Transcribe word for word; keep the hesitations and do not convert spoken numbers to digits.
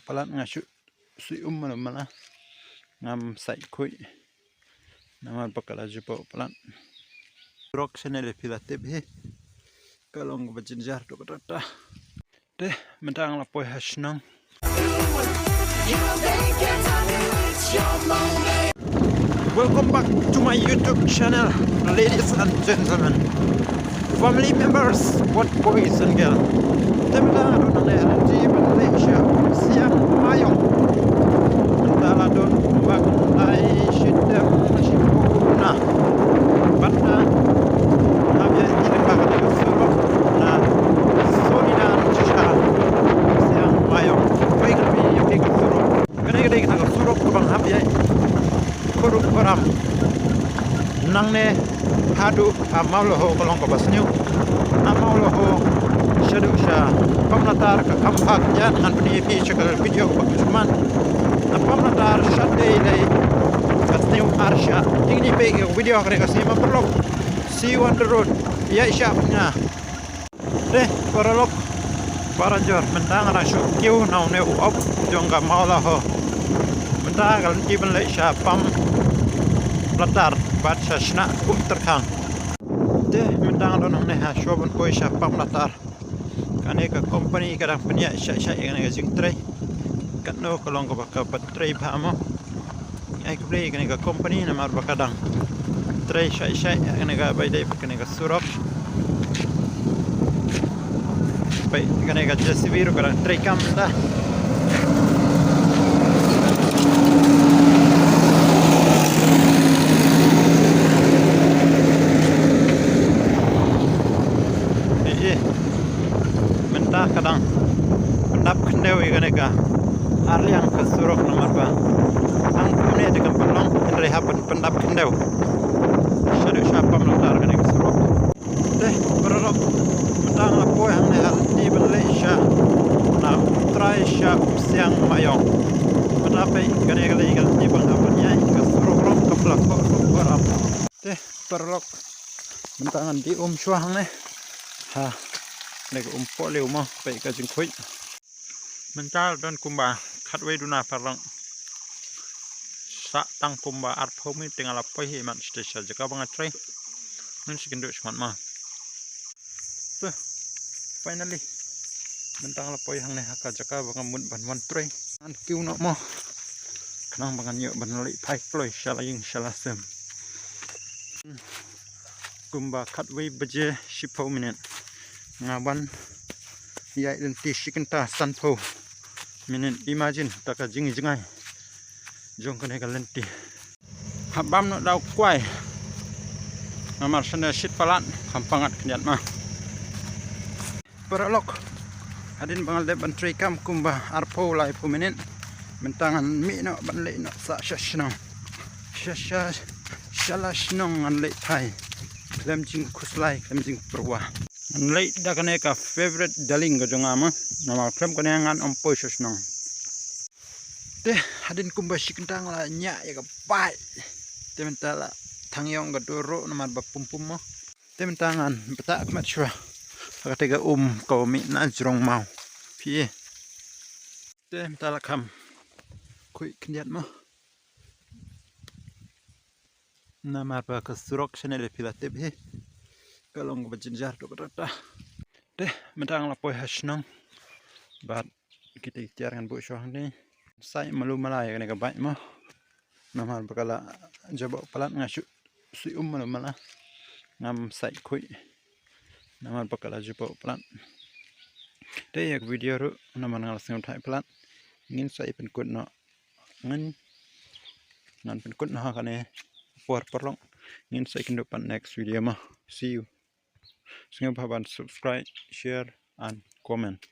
palat nga shu sui um mala mala. Ngam sai khui. Namar ba ka la jubok palat. Surok shane le phi la tip hi. Ka long ba jynjar to ka ta. Te, mynta nga la poi ha shnong. Welcome back to my YouTube channel, ladies and gentlemen, family members, both boys and girls. Te mynta nga don hangne ha lynti ban leit sha Umsiang Maïong. Mynta la don ba ngan ai shitom na shiphew na. Bad nga hap ïa i lyngba kane ka surok na Solidan sha Umsiang Maïong. Peit kane ka surok. Kane ka dei kane ka surok kaba nga hap ïa i. Khurum khuram. Nangne haduh ha Mawlahoh ka long kaba sniew. Na Mawlahoh shaduh sha Pamlatar ka kham bha khyndiat, ngan pyni ïa phi sha ka video kaba kut shuh man. Na Pamlatar shatei lei ka sniew ar shah. Te ngin ïa peit ka video ha kane ka sngi mo paralok. See you on the road. Ïaishah bad nga. Te paralok, para jor, mynta nga dang shu kiew na une u op jong ka Mawlahoh. Mynta ka lynti ban leit sha Pamlatar bad sha Shnah Umtyrkhang. Te mynta nga don hangne ha shuwa ban poi sha Pamlatar. Kane ka company ka dang pynïaid shai shai ïa kane ka jingtrei. Katno ka long kaba ka trei bha mo. Ai khublei kane ka company namar ba ka dang trei shai shai kane ka bai dei kane ka surok. Bai kane ka J C B ruh ka dang trei kam da. Eh, eh. Mynta ka dang pyndap khyndew ïa kane ka arliang ka surok namar ba tang kumne te kam pynlong hynrei hap pyndap khyndew. Shaduh sha Pamlatar kane ka surok. Te paralok, mynta nga la poi hangne ha lynti ban leit sha na U Trai sha Umsiang Maïong. Mynta peit kane ka lei ka lynti ba nga hap ban ïaid ka surok ruh ka pla khoh ruh ka ram. Te paralok, mynta ngan dih um shuwa hangne. Ha, ne ka um pohliew mo, peit ka jingkhuid. Mynta don kumba khatwei duna paralok. Sa tang kumba arphew minit te nga la poi hi man sha jaka ba nga trei. Ngin sa ïakynduh shakhmat mo. Te, finally. Mynta nga la poi hangne ha ka jaka ba nga mut ban wan trei. Ngan kiew noh mo. Khnang ba ngan ïoh ban leit phai kloi sha la ïing sha la sem. Kumba khatwei baje shiphew minit. Nga wan ïaid lynti shi kynta sanphew minit. Imagine ta ka jingjngai jong kane ka lynti. Hap bam noh da u kwai. Namar shane shit palat kham pang ngat khyndiat ma. Paralok. Hadien ba nga la dep ban trei kam kumba arphew laiphew minit. Mynta ngan mih noh ban leit noh sa sha shnong. Sha sha sha la shnong ngan leit phai. Khlem jingkhuslai khlem jingpyrwa. Ngan leit da kane ka favorite darling ka jong nga ma. Namar khlem kane ngan ym poi sha shnong. Te hadien kumba shi kynta nga la ñiah ïa ka bike. Te mynta la thang ïong ka dur ruh namar ba pum pum mo. Te mynta ngan btah khmat shuwa ha kata ka um ka mih na jrong maw. Phi. Te mynta la kham khuid khyndiat mo. Namar ba ka surok shane le phi la tip hi. Ka long ba jynjar to kata. Te mynta nga la poi ha shnong. Bad kita ki tiar ngan buh shuwa hangne. Sai malu mala ïa kane ka bike mo. Namar ba ka la jabok palat nga shu sui um mala mala. Ngam sai khui. Namar ba ka la jabok palat. Te ïa ka video ruh namar nga la sngewthait palat. Ngin sa ïa pynkut noh. Ngin ngan pynkut noh ha kane por paralok. Ngin sa ïa kynduh pat next video mo. See you. Sngewbha ban subscribe, share and comment.